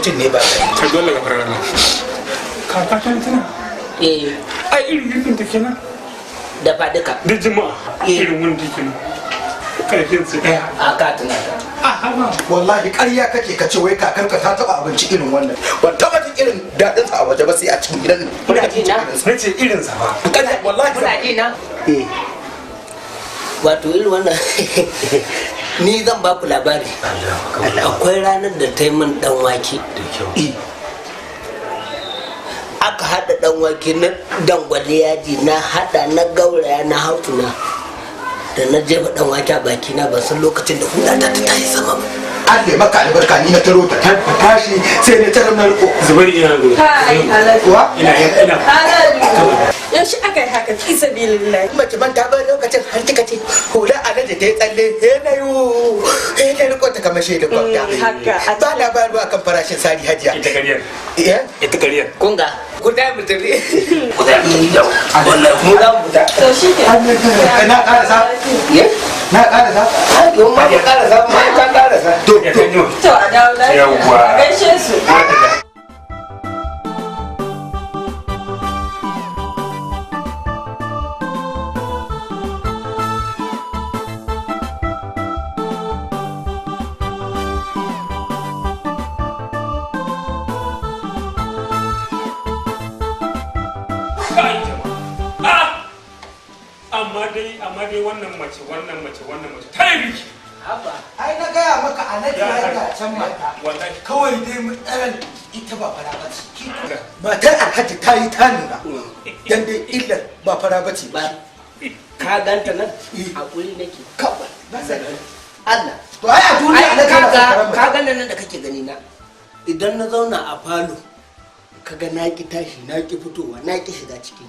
Abincin ne ba Ta dole ga farar nan. Kaka ta tana. Eh. Ai irin girkin ta kenan. Da faduka. Duk juma'a irin wanda kenan. Karfin su daya. A ka tuna ta. Wallahi ƙarya kake ka ce wai kakarka ta taba abinci irin wannan. Ban taba jin irin daɗin sa a waje ba sai a cikin gidan. Kuna ji na? Nace irin sa ba. Ƙarya wallahi. Kuna ji na? Wato irin wannan ni zan ba ku labari. Akwai ranar da ta yi min dan wake. Aka haɗa dan wake na dangwale yaji na haɗa na gauraya na hautuna. Da na jefa dan wake a baki na ban san lokacin da hula ta tashi sama ba. Allah ya maka albarka ni na taro ta tashi sai na tarar na riko. Zubairu ina gudu. Kai, Alhaji. Wa? Ina ina. Alhaji. Yaushe aka yi haka fi sabilillahi. Mace manta ba lokacin har kika ce hula Alhaji ta yi tsalle he na yu he na riko ta kamar shaidar kwamta. Haka. Ba na bayarwa akan farashin sari hajiya. Ita kariyar. Eh? Ita kariyar. Kunga, ku ta mu tafi. Wallahi mu za mu fita. To shi ke. Na karasa. Na karasa. Ai, yau ma ka karasa, ma ka karasa. To to. To a dawo lafiya. Yawwa. A gaishe su. Amma dai wannan mace wannan mace wannan mace ta yi biki. Ai na gaya maka Alhaji ya yi can mata. Wallahi. Kawai dai matsalar ita ba fara ba ce. Matar Alhaji ta yi ta nuna. Dan dai illar ba fara ba ce. Ba ka ganta nan hakuri nake. Kawai. Ba sai. Allah. To ai a duniya Ai Alhaji yana son kaga farar mace. ka ganta nan da kake gani na. Idan na zauna a falo kaga na ki tashi na ki fitowa na ki shiga ciki.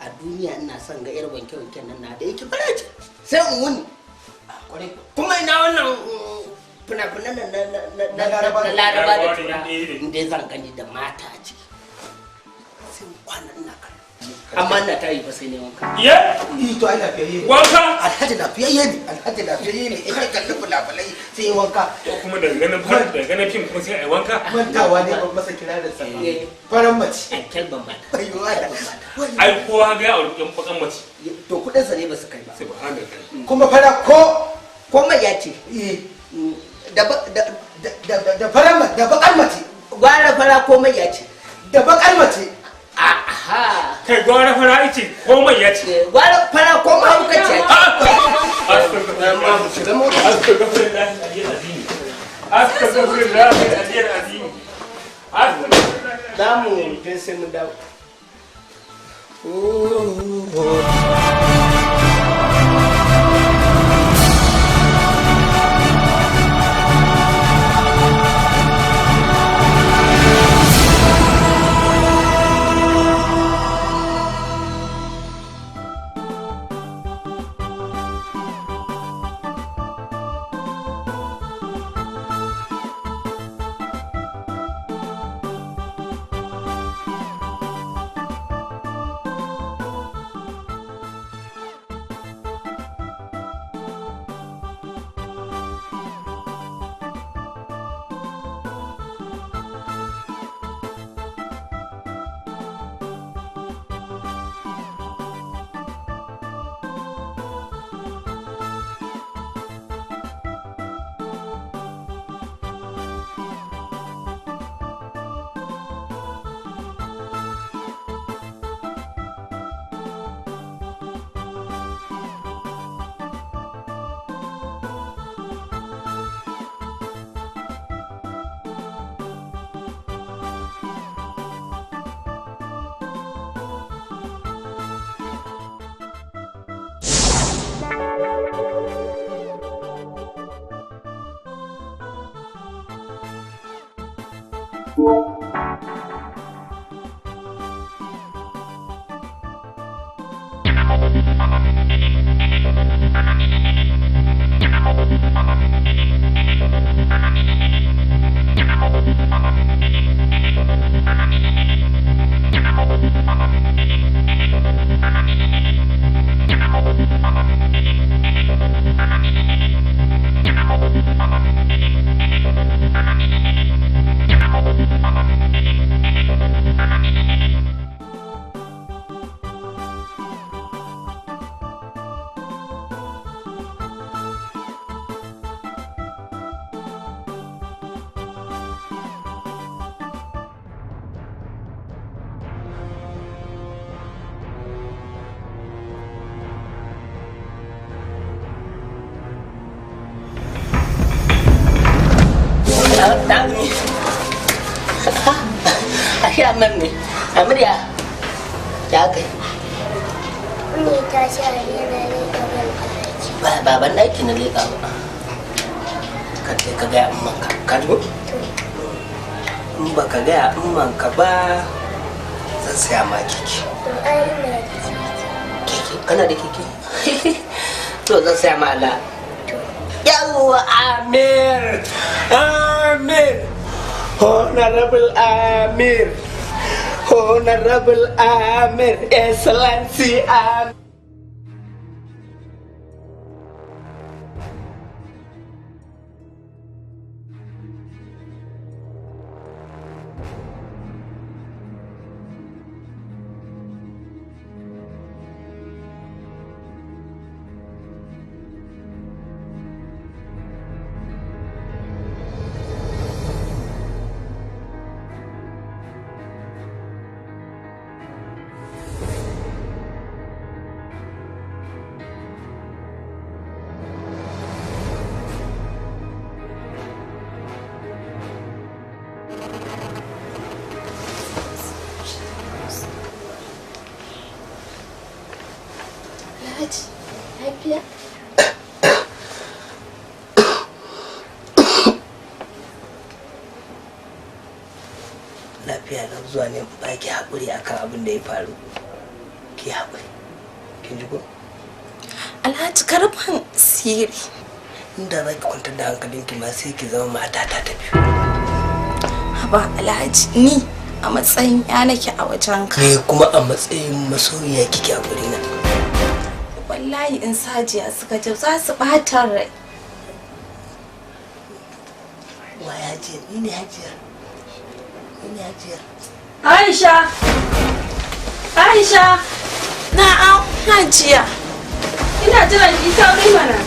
A duniya ina son ga yar wanke wanken nan na da yake fara ce. Sai in wuni. Kuma ina wannan fina-finan nan na Laraba da Tura inda zan gani da mata a ciki. Sai in kwana ina kallo. Amma ina tayi fa sai ne wanka. Ye? Eh to ai lafiyayye ne. Wanka? Alhaji lafiyayye ne. Alhaji lafiyayye ne. In ka kalli fulafulai sai ya wanka. Ko kuma daga ganin fara daga ganin fim kuma sai ai wanka. Mantawa ne ban masa kirarin sa. Faran mace. Ai kalban mata. Ayyo Allah. Ai kowa ga ya auri yan bakan mace. To kudin sa ne ba su kai ba. Subhanallah. Kuma fara ko Ko mai ya ce. eh Da da da da da faran mace da bakar mace gwara fara ko mai ya ce. da bakar mace. Aha. Kai gwara fara ice komai ya ce. Gwara fara ko mahaukaciya ce. Astaghfirullah al-azim. Astaghfirullah al-azim. Astaghfirullah. Za mu je sai mu dawo. Thank you. Dami. Ashe Amir ne. Amir ya. Ya kai. Ne ta ce yana leƙa ban ɗaki. Ba baban ɗaki na leƙa ba. Ka je ka gaya umman ka. Ka ji ko? In ba ka gaya umman ka ba zan saya ma keke. To ai ina da keke. Keke? Kana da keke? To zan saya ma ala. Yawwa Amir! Amir! Honorable Amir! Honorable Amir! Excellency Amir! Alhaji, lafiya? Lafiya na zuwa ne ba ki haƙuri akan abin da ya faru. Ki haƙuri. Kin ji ko? Alhaji karfan siri. Inda za ki kwantar da hankalinki ma sai ki zama matata ta biyu. Haba Alhaji ni a matsayin ya nake a wajenka. Ni kuma a matsayin masoyiya kike a gurina. Wallahi in sajiya suka ji za su ɓata rai. Wa ya ce ni ne hajiyar. Ni ne hajiyar. Aisha! Aisha! Na'am Hajiya. Ina jiran ki sauri mana.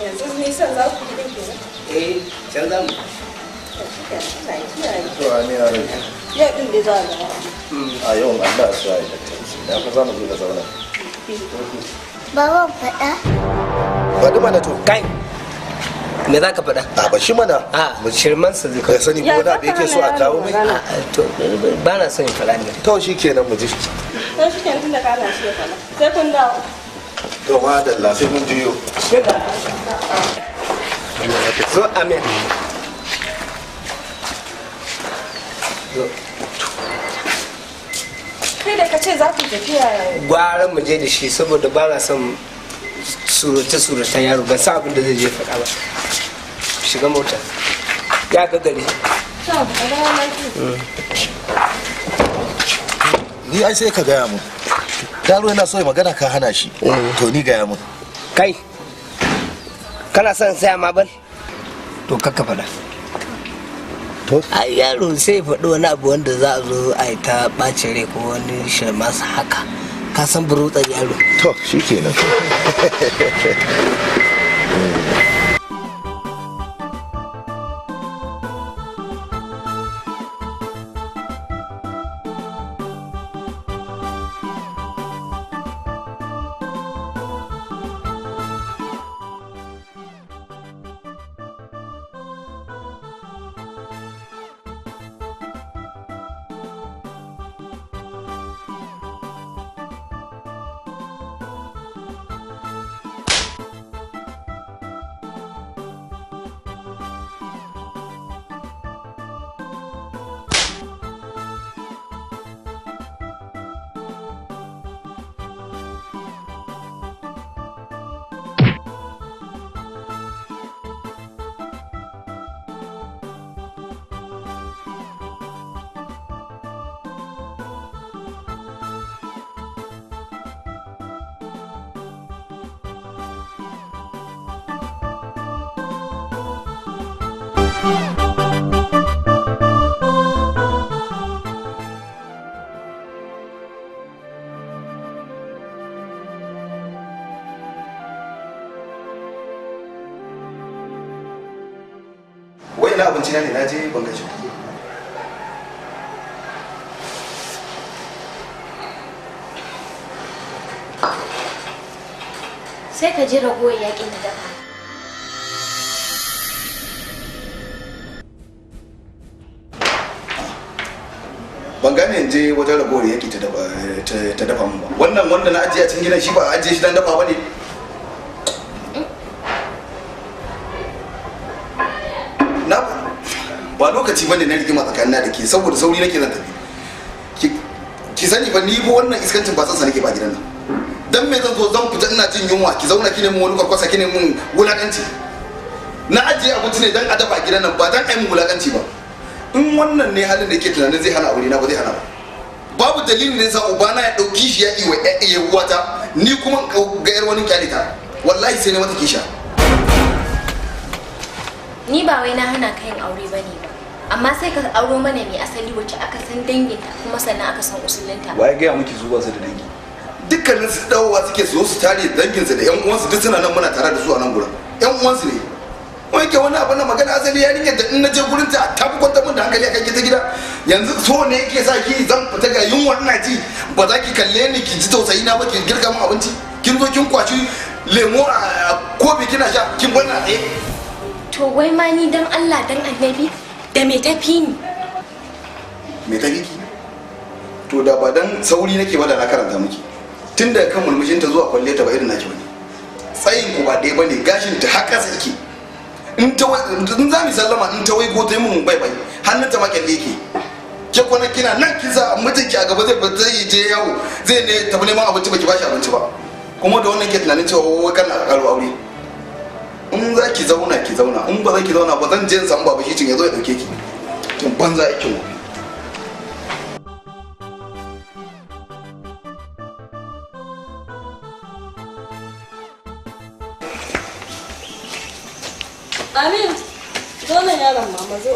Yanzu nisan za ku yi ɗin kenan? Eh, can za mu. To a ne yaro. Yau ɗin dai za a gaba. A yau Allah su ya yi da fa za mu je ka zauna. Baban faɗa? Faɗi mana to. Kai. Me za ka faɗa? A ba shi mana. A shirman sa zai Ka sani ko wani abu yake so a kawo mai? To ba na son in faɗa ne. To shi kenan mu je. To shi kenan tun da ka hana shi ya faɗa. Sai kun dawo. To ma da sai mun juyo. Zo Amir. Zo. Kai da ka ce za ku tafiya Gwara mu je da shi saboda ba na son surute-suruten yaro ban san abin da zai je faɗa ba. Shiga mota. Ya ga gari. To, a dawo lafiya. Ni ai sai ka gaya mun. Yaro yana so ya magana ka hana shi. To ni gaya mun. Kai. Kana son saya ma bal? To kakka faɗa. To Ai yaro sai ya faɗi wani abu wanda za a zo a yi ta ɓacin rai ko wani shirma haka. Ka san burutsan yaro. To shi kenan. ina abinci na ne na je ban gaji. Sai ka ji ragowar yakin da dafa. Ban gane in je wajen ragowar yaki ta dafa mun ba. Wannan wanda na ajiye a cikin gidan shi ba a ajiye shi dan dafa ba ne. Na ba lokaci bane na rigima tsakanina da ke saboda sauri nake zan tafi. Ki sani ba ni ba wannan iskancin ba san sa nake ba gidan nan. Dan me zan zo zan fita ina jin yunwa ki zauna ki nemi wani kwarkwasa ki nemi mun wulakanci. Na ajiye abinci ne dan a dafa gidan nan ba dan ai mun wulakanci ba. In wannan ne halin da yake tunanin zai hana aure na ba zai hana ba. Babu dalilin da yasa ubana ya dauki shi ya iwa ya uwata ni kuma ga yar wani kyalita. Wallahi sai ne mata kisha. Ni ba wai na hana ka yin aure bane ba. Amma sai ka auro mana mai asali wacce aka san danginta kuma sannan aka san usulinta. Waye ga miki zuwa su da dangi? Dukkanin su dawowa suke su su tare danginsu da yan uwansu duk suna nan muna tare da su a nan gurin. Yan uwansu ne. Wai ke wani abu na magana asali yarinyar da in na je gurin ta ta fi kwantar min da hankali akan ki ta gida. Yanzu so ne yake sa ki zan fita ga yunwa ina ji ba za ki kalle ni ki ji tausayi na ba ki girka min abinci. Kin zo kin kwashi lemo a kofi kina sha kin bar na tsaye. To wai ma ni dan Allah dan Annabi da me tafi ni? Me tafi ki? To da ba dan sauri nake ba da na karanta miki. Tun daga kan murmushinta zuwa kwalle ta ba irin naki bane. Tsayin ku ba ɗaya bane gashin ta haka yake. In ta in za mu sallama in ta waigo ta yi mun bai bai hannunta ma kyalle yake. Ke kwana kina nan kin sa mijinki a gaba zai je yawo zai ne tafi neman abinci baki bashi abinci ba. Kuma da wannan ke tunanin cewa wai kana karo aure. In za ki zauna ki zauna in ba za ki zauna ba zan je in samu baba shi ya zo ya dauke ki. Kin banza aikin wofi. Amin, zo nan yaron mama zo.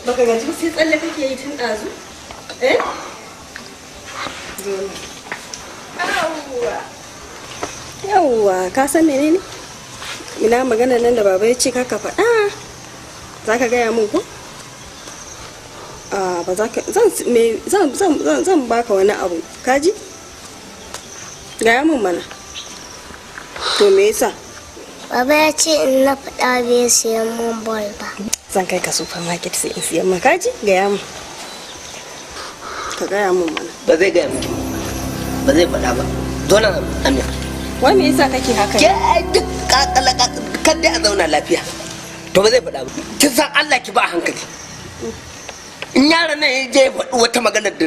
Baka gaji ba sai tsalle kake yi tun ɗazu? Eh? Zo nan. Yawwa. Yawwa, ka san menene? Ina magana nan da baba ya ce kaka faɗa. Za ka gaya min ko? Ah, ba za ka zan me zan zan zan zan baka wani abu. Ka ji? Gaya min mana. To me yasa? Baba ya ce in na faɗa bai siyan mun bol ba. Zan kai ka supermarket sai in siyan maka ji gaya mun. Ka gaya mun mana. Ba zai gaya miki ba zai faɗa ba. Zo nan Amir. Wai me yasa kake haka? Ke ai duk kakala kan dai a zauna lafiya. To ba zai faɗa ba. Kin san Allah ki ba a hankali. In yaron nan ya je ya faɗi wata magana da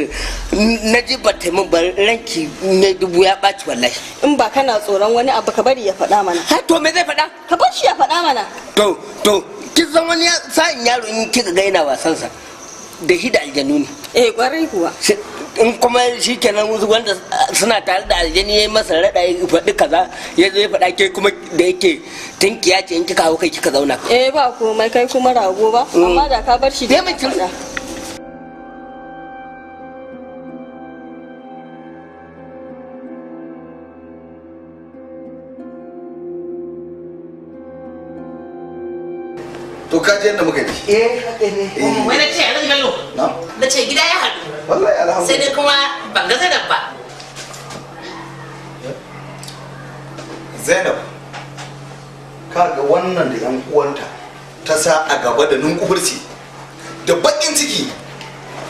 na ji ba ta min ba ranki ne dubu ya ɓaci wallahi. In ba kana tsoron wani abu ka bari ya faɗa mana. Ha to me zai faɗa? Ka bar shi ya faɗa mana. To kin san wani sa'in yaro in kika ga yana wasan sa da shi da aljanu ne. Eh kwarai kuwa. In kuma shi kenan wanda suna tare da aljani ya yi masa raɗa ya faɗi kaza ya zo ya faɗa ke kuma da yake tinkiya ce in kika hau kai kika zauna. Eh ba komai kai kuma rago ba amma da ka bar shi da ya faɗa. To ka ji yadda muka yi. Eh haka ne. Wai na ce Alhaji Bello. Na ce gida ya haɗu. Wallahi alhamdulillah. Sai dai kuma ban ga Zainab ba. Zainab ka ga wannan da yan uwanta ta sa a gaba da nunkufurci da bakin ciki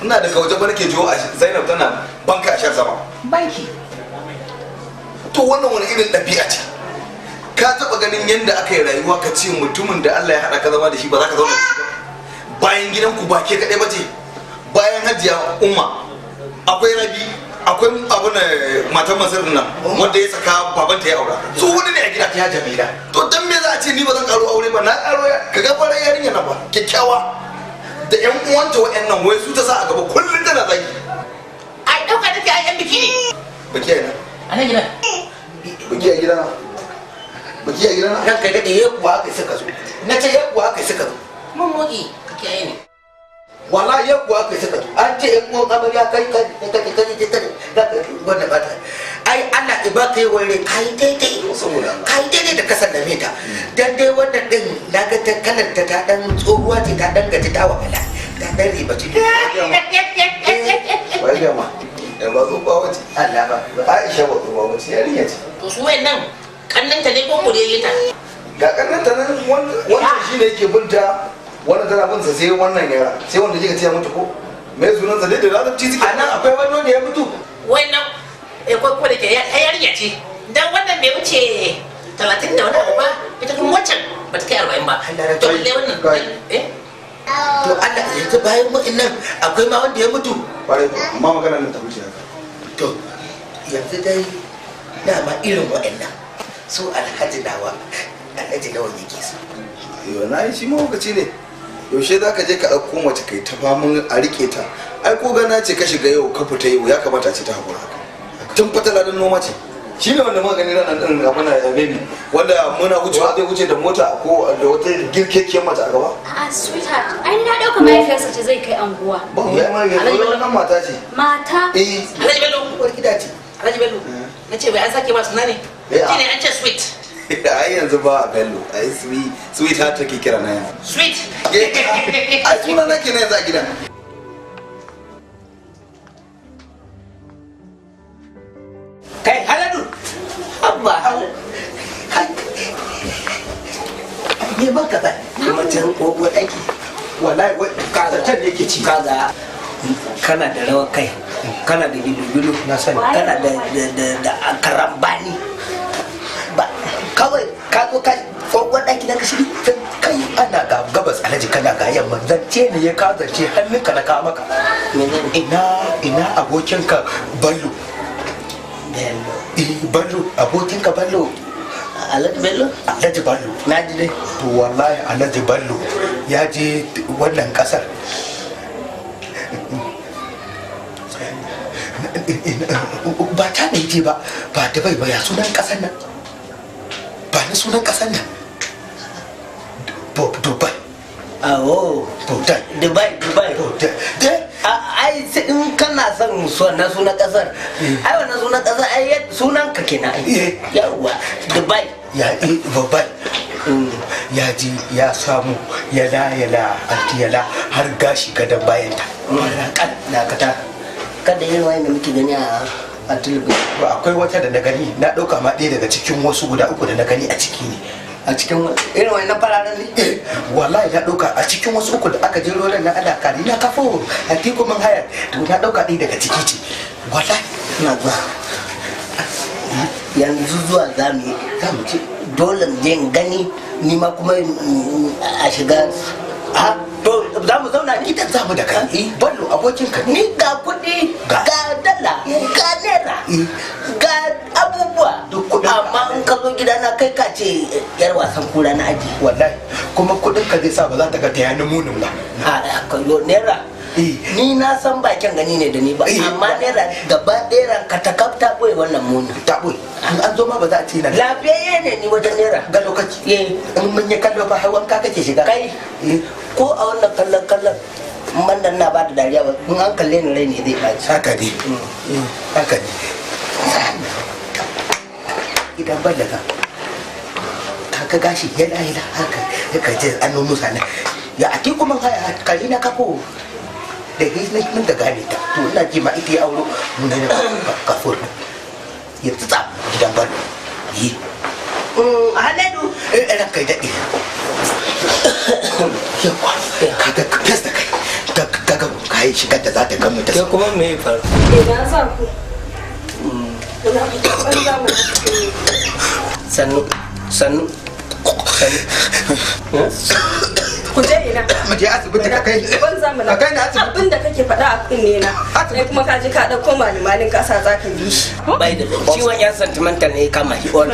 ina daga waje ba nake jiwo a Zainab tana banka a shar sama. Banki. To wannan wani irin ɗabi'a ce. Ka taɓa ganin yadda aka yi rayuwa ka ce mutumin da Allah ya haɗa ka zama da shi ba za ka zauna da shi ba. Bayan gidanku ba ke kaɗai ba ce. Bayan Hajiya Umma akwai Rabi akwai abu na matan Mansur nan wanda ya saka babanta ya aura. Su hudu ne a gida. Ya Jamila. To dan me za a ce ni ba zan karo aure ba na karo ya ka ga farar yarinya nan ba kyakkyawa da ƴan uwanta wa'annan wai su ta sa a gaba kullum tana zagi. Ai ɗauka take ai yan biki ne. Biki a ina? A nan gidan. Biki a gidana. Biki a gidana. Ranka daɗe ya kuwa aka suka zo. Na ce ya kuwa aka suka zo. Mun moki ka kiyaye ni. Wallahi ya kuwa aka suka zo. An ce yan uwan amarya kai kai kai kai kai kai kai wannan ba ta. Ai Allah ya baka yi wani kai daidai. Saboda Allah. Kai daidai da ka sallame ta. Dan dai wannan din na ga ta kalar ta ta dan tsohuwa ce, ta dan gaji, ta wahala, ta dan ribaci. Wai gama ya ba tsohuwa wace. Allah ba. Aisha ba tsohuwa wace, yarinya ce. To su wayannan kannanta ne ko kure ta? Ga kannanta nan, wannan shi ne yake binta, wannan tana binsa, sai wannan yara, sai wanda kika ce mutu ko me sunansa dai da larabci suke. A nan akwai wani wanda ya mutu. Wayannan eh ko ko da ke yarinya ce. Dan wannan bai wuce 30 da wani abu ba, ita kuma wancan ba ta kai 40 ba. To balle wannan eh To Allah, yanzu bayan wa'annan akwai ma wanda ya mutu. Kwarai ko, amma magana nan ta wuce haka. To yanzu dai dama irin wa'annan su Alhaji nawa, Alhaji Lawan yake so. Yau na yi shi mahaukaci ne. Yaushe za ka je ka ɗauko mace kai ta famun a riƙe ta? Ai ko gana ce ka shiga yau ka fita yau, ya kamata a ce ta haƙura haka. Tun fatala don noma ce. Shi ne wanda muka gani ranar ɗin abin da baby wanda muna wucewa zai wuce da mota ko da wata girkekiyar mace a gaba. A'a sweetheart, ai na dauka mahaifiyarsa ce zai kai anguwa. Ba mu yi mahaifiyar wannan mata ce. Mata? Eh. Alhaji Bello. Uwar gida ce. Alhaji Bello. Na ce bai an sake ba suna ne? Shi ne an ce sweet. Ai yanzu ba Bello, ai sweet sweet heart take kira na yanzu. Sweet. Ai suna na kenan yanzu a gidan. Kai Haladu. Abba. Ne maka ba. Mutum ko ɗaki. Wallahi kaza can yake ci. Kaza kana da rawar kai, kana da gilu-gilu, na sani, kana da da karambani. Ba kawai ka zo ka tsohuwar ɗaki na ka shiri. Kai ana ga gabas Alhaji, kana ga yamma, zance ne ya ka zance hannunka na kawo maka. Ina ina abokinka Bello. Bello. Eh Bello, abokinka Bello. Alhaji Bello? Alhaji Bello. Na ji dai. To wallahi Alhaji Bello ya je wannan kasar. Ba ta ne je ba, ba da bai ba, ya sunan kasar nan. Ba ni sunan kasar nan. Dubai. Awo. Dubai. Dubai, Dubai. Ai in kana son wannan sunan kasar, ai wannan sunan kasar ai sunan ka kenan ai. Yawwa, Dubai. Ya Dubai. Ya ji ya samu yala yala anti yala har gashi gadon bayanta. Dakata. Kada irin wayan da muke gani a talabijin. Ba akwai wata da na gani, na ɗauka ma ɗaya daga cikin wasu guda uku da na gani a ciki ne. A cikin irin wannan fararen ne? Wallahi na ɗauka a cikin wasu uku da aka jero nan ana kari na kafo a tiku man haya, to na ɗauka ɗaya daga ciki ce. Wallahi. Ina zuwa. Yanzu zuwa za mu yi. Za mu ce. Dole mu je in gani ni ma kuma a shiga. Ha? To za mu zauna ne? Gidan za mu da kai. Bello abokin ka. Ni ga kuɗi, ga dala, ga naira, ga abubuwa. Amma in ka zo gidana kai ka ce yar wasan kura na aji. Wallahi kuma kuɗin ka zai sa ba za ta ga ta yani munin ba. A kallo naira. Ni na san bakin gani ne da ni ba, amma naira gaba ɗaya ranka ta kaf ta ɓoye wannan munin. Ta ɓoye. In an zo ma ba za a ce na. Lafiyayye ne ni wajen naira. Ga lokaci. In mun yi kallo fa har wanka kake shiga. Kai. Ko a wannan kallon kallon man da na ba da dariya ba, in an kalle ni rai ne zai ɓaci. Haka ne. Haka ne. Idan ban daga ka gashi yana yana haka ka je an nuno sana ya ake kuma haya kari na kafo da ke na nan da gane ta, to ina ji ma ita ya auro mun ne kafo yanzu tsa gidan ban yi Haladu eh ran kai dade yawa ka ga fes da kai ka ga kai shigar da za ta gamu ta ke kuma me faru? Ina za ku? Ina fita banza mu. Sannu sannu sannu. Ku je ina? Mu je asibiti ka kai. Banza mu Ka kai ni asibiti. Abin da kake faɗa a kunne na. Sai kuma ka je ka ɗauko malamalin kasa za ka bi shi. Bai da ciwon yan sentimental ne kama shi all.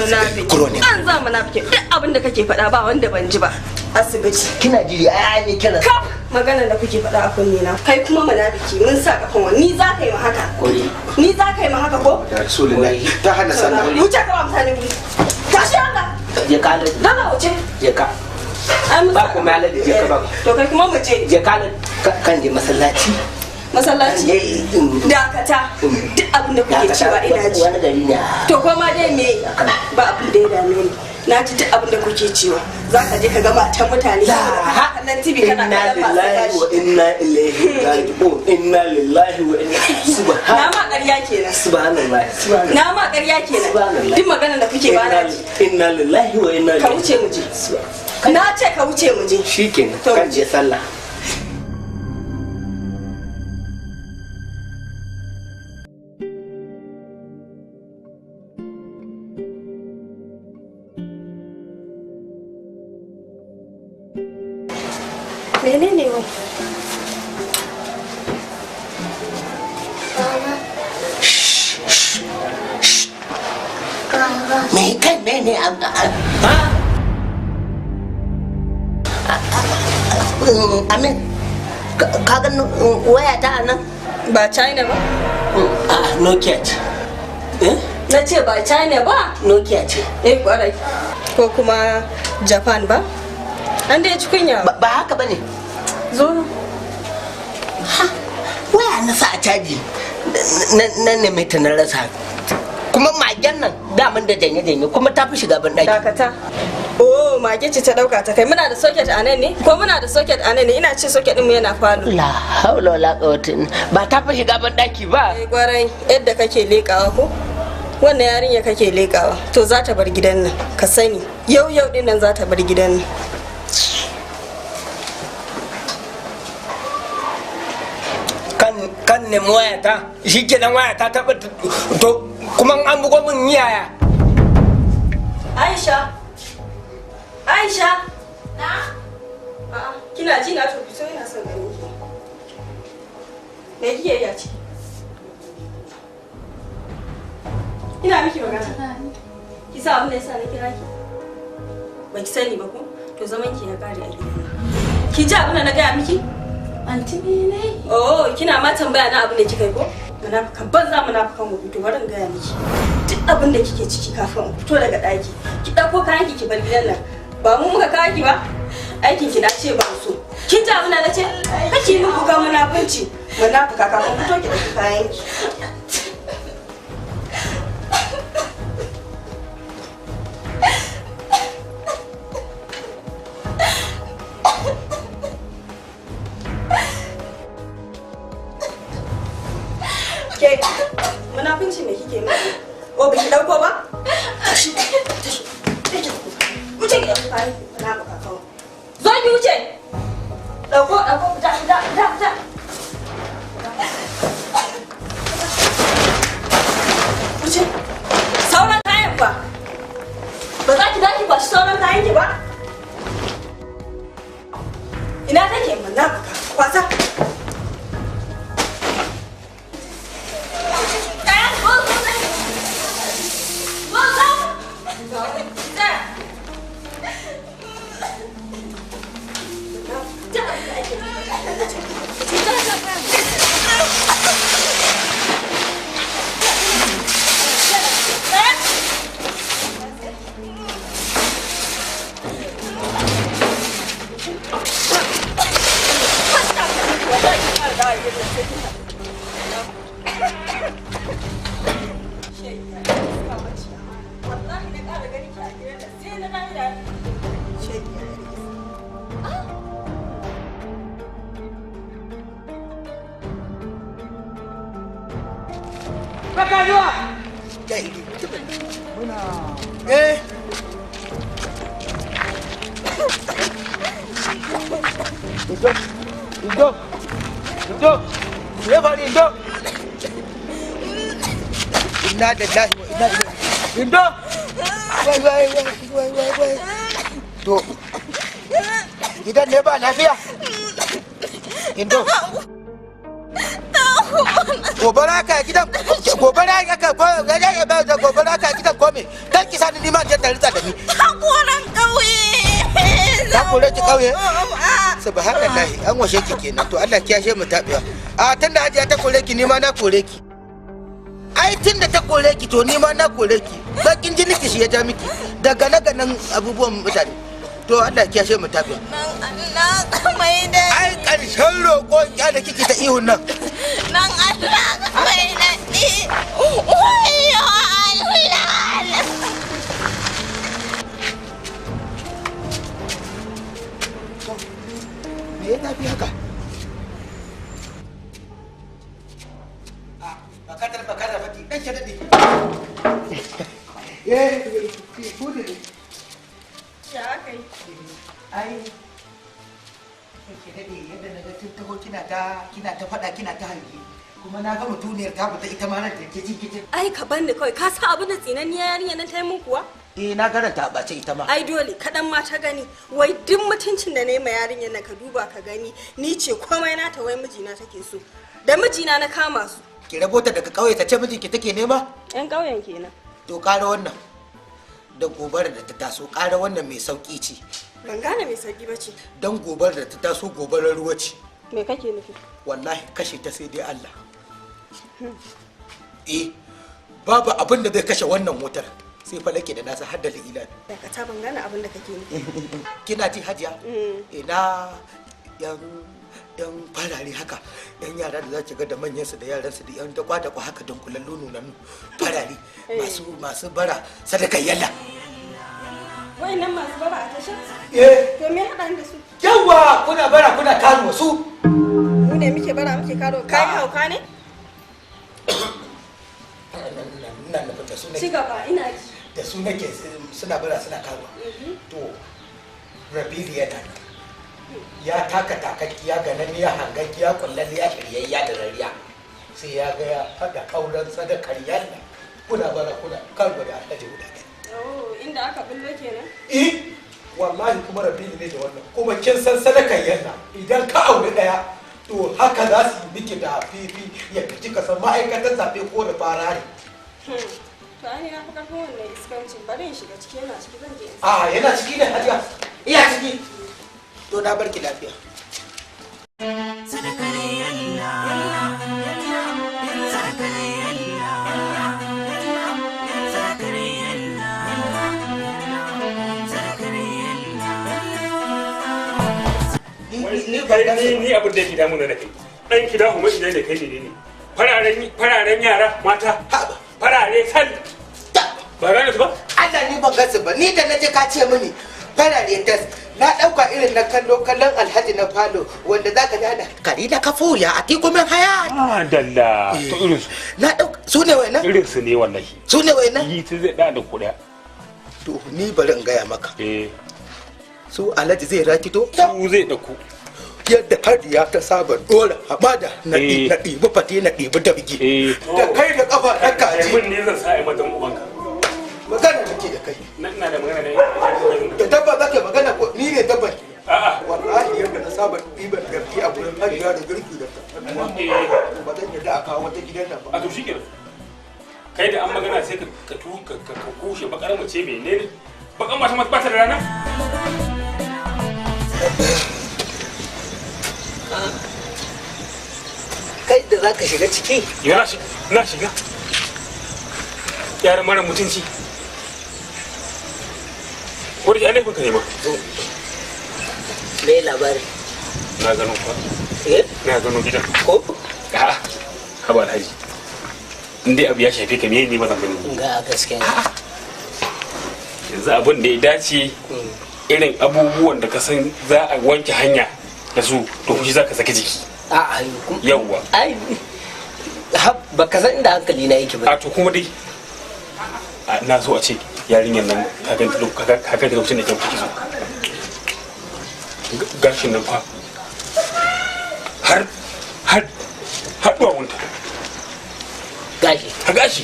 Chronic. An za munafiki. Duk abin da kake faɗa ba wanda ban ji ba. Asibiti. Kina jiri ai ai kira. Kaf maganar da kuke faɗa a kunne na. Kai kuma munafiki mun sa kafan wani. Ni za ka yi ma haka. Ni za ka yi ma haka ko? Ya Rasulullahi ta hana sallah. Wuce ka ba mutane wuri. Tashi Allah. Je ka Haladu. Dala wuce. Je ka. Ba kuma Haladu je ka ba. To kai kuma mu je. Je ka kan je masallaci. Masallaci. Dakata. Duk abin da kuke cewa ina ji. Wani gari ne. To ko ma dai me ba abin da ya dame ni. Na ji duk abin da kuke cewa. Za ka je ka ga matan mutane. Kallon TV kana Inna kallon masu lillahi gashi. wa inna ilaihi raji'un. Inna lillahi wa inna subhan Na ma ƙarya kenan. Subhanallah. Subhanallah. Na ma ƙarya kenan. Duk maganar da kuke ba na ji. Inna lillahi wa inna Ka wuce mu je. Na ce ka wuce mu je. Shikenan. Kan je sallah. Menene wai? Baba. Baba. Me kai mene Amin, ka ga waya ta nan? Ba China ba? A Nokia ce. Eh? Na ce ba China ba? Nokia ce. Eh kwarai. Ko kuma Japan ba? An dai ci kunya. Ba haka bane. Zo. Ha, waya na sa a caji. Na neme ta na rasa. Kuma magen nan daman da janye-janye kuma ta fi shiga ban daki. Dakata. Oh, mage ce ta dauka ta kai. Muna da socket a nan ne? Ko muna da socket a nan ne? Ina ce socket din mu yana falo. La haula wala quwwata ba ta fi shiga ban daki ba. Eh kwarai, yadda kake lekawa ko? Wannan yarinya kake lekawa. To za ta bar gidan nan, ka sani. Yau yau din nan za ta bar gidan nan. Kan kan nemi wayata shikenan wayata ta ɓata to kuma an bugo min yaya. Aisha. Aisha. Na? A'a, kina ji na to fito ina son ganin ki. Me kike yi a ciki? Ina miki magana. Ki sa abin da yasa na kira ki? Ba ki sani ba ko? To zaman ki ya kare a gidan nan. Ki ji abin da na gaya miki? Anti mene? Oh, kina ma tambaya na abin da kika yi ko? Munafukan banza munafukan gobe to bari in gaya miki. Duk abin da kike ciki kafin in fito daga ɗaki, ki ɗauko kayan ki ki bar gidan nan. Ba mu muka kawo ki ba? Aikin ki na ce ba so. Kin ji abin da na ce? Kake min kuka munafunci. Munafuka kafin fito ki ɗauki kayan ki. Ke, munafunci me kike miki? O biki ɗauko ba? Tashi, tashi, tashi. Wuce ki ɗauki kayan ki, munafuka kawai. Zo ki wuce. Ɗauko, ɗauko, fita, fita, fita, fita. Wuce. Sauran kayan fa. Ba za ki daki kwashi sauran kayan ki ba? Ina take munafuka? Kwasa. Baka zuwa. Eh. Indo, Indo, Indo, me ya faru Indo? Inna lillahi wa inna ilaihi. Indo! Wai wai wai wai wai wai. To gidan ne ba lafiya? Indo. Gobara ka gidan gobara aka ko gobara ka gidan ko me? Dan ki sani ni ma je ta ritsa da ni. Hakoran ƙauye. Ta kore ki kauye? Subhanallahi an washe ki kenan to Allah kiyashe mu tabewa. A tunda Hajiya ta kore ki ni ma na kore ki. Ai tunda ta kore ki to ni ma na kore ki. Bakin jini ki shi ya ja miki daga naganan abubuwan mutane. To Allah kiyashe mu tabewa. Allah mai da Ai karshen roƙo ya da kike ta ihun nan. Nan Allah mai da ni. Wayo Allah. zafi haka? Bakadar bakadar baki dan ke dade. Eh, ku ne. Ya aka yi? Ai, ke dade yadda na ga tun taho kina ta faɗa kina ta hangi. Kuma na ga mutuniyar ta fita ita ma nan take cikin. Ai ka banni kawai ka san abin da tsinanniya yarinya nan ta yi mun kuwa? Eh na garanta a ɓace ita ma. Ai dole kaɗan ma ta gani wai duk mutuncin da na yi ma yarinyar nan ka duba ka gani ni ce komai nata wai mijina take so. Da mijina na kama su. Ki rabo ta daga ƙauye ta ce mijinki take nema? Yan ƙauyen kenan. To ƙara wannan da gobarar da ta taso ƙara wannan mai sauƙi ce. Ban gane mai sauƙi ba ce. Don gobarar da ta taso gobarar ruwa ce. Me kake nufi? Wallahi kashe ta sai dai Allah. Eh babu abin da zai kashe wannan motar sai falake da nasa haddala ila. Dakata ban gane abin da kake nufi. Kina ji Hajiya? Ina yan farare haka yan yara da za ki ga da manyan su da yaran su da yan dakwa dakwa haka dunkulallu nunannu farare masu bara sadaka yalla. Wayannan masu bara a tasha? Eh. To me haɗa da su? Yawa kuna bara kuna karuwa su. Mu ne muke bara muke karuwa kai hauka ne? Ina nufin da su nake. Ci gaba ina ji. Da su nake suna bara suna karuwa. To Rabilu yana nan. Ya taka takakkiya gananniya hangaggiya kullalliya shiryayya da rariya sai ya ga ya haɗa auren sadakar yalla kuna bara kuna karuwa da alhaji guda ɗaya. Oh, inda aka bullo kenan? Eh, wallahi kuma Rabilu ne da wannan kuma kin san sadakar yalla idan ka auri ɗaya to haka za su yi miki da fifi yadda kika san ma'aikatan zaɓe ko da farare. To ai na fi ƙarfin wannan iskancin bari in shiga ciki yana ciki zan je in. A yana ciki ne Hajiya? Iya ciki. To na barki lafiya. Ni abin da yake damuna da kai. Ɗan ki dahu mai ne kai ne ne. Fararen yara mata. Farare sal. Ba gane su ba? Allah ni ban gansu ba. Ni da naje ka ce mini farare tas. Na ɗauka irin na kallo kallon alhaji na falo wanda za ka ji ana kari da kafo ya a tikumin haya. Ah dalla to irin su. Na ɗauka su ne wayannan? Irin su ne wallahi. Su ne wayannan? Yi ta zai ɗa da kuɗa. To ni bari in gaya maka. Eh. Su alhaji zai rakito? Su zai ɗauko. Yadda hadiya ta saba dora hamada na ɗibi fate na ɗibi dabgi. Da kai da ƙafa na kaji. Mun ne zan sa a matan ubanka. Magana nake da kai. Ina da magana da da dabba zaka magana ko ni ne dabban? A'a. Wallahi yadda na saba ɗiban dabgi a gurin hadiya da girki da tafarnuwa. Ba zan yarda a kawo wata gidan nan ba. A to shikenan. Kai da an magana sai ka ka kushe bakar mace menene? Bakar mata ba ta da rana? Kai da zaka shiga ciki? Yo na shiga. Yaran mara mutunci. Ko da laifin ka ne ma? Me labari? Na gano fa. Eh? Na gano gidan. Ko? A'a. Haba Alhaji. In dai abu ya shafe ka me ne ba zan gani? Ga gaskiya. Yanzu abin da ya dace irin abubuwan da ka san za a wanke hanya da su to shi za ka saki jiki. A'a. Yawwa. Ai ba ka san inda hankali na yake ba. A to kuma dai na so a ce yarinyar nan ka ganta lokacin da ke so. Gashin nan fa har har duwawunta. Gashi? Ha gashi.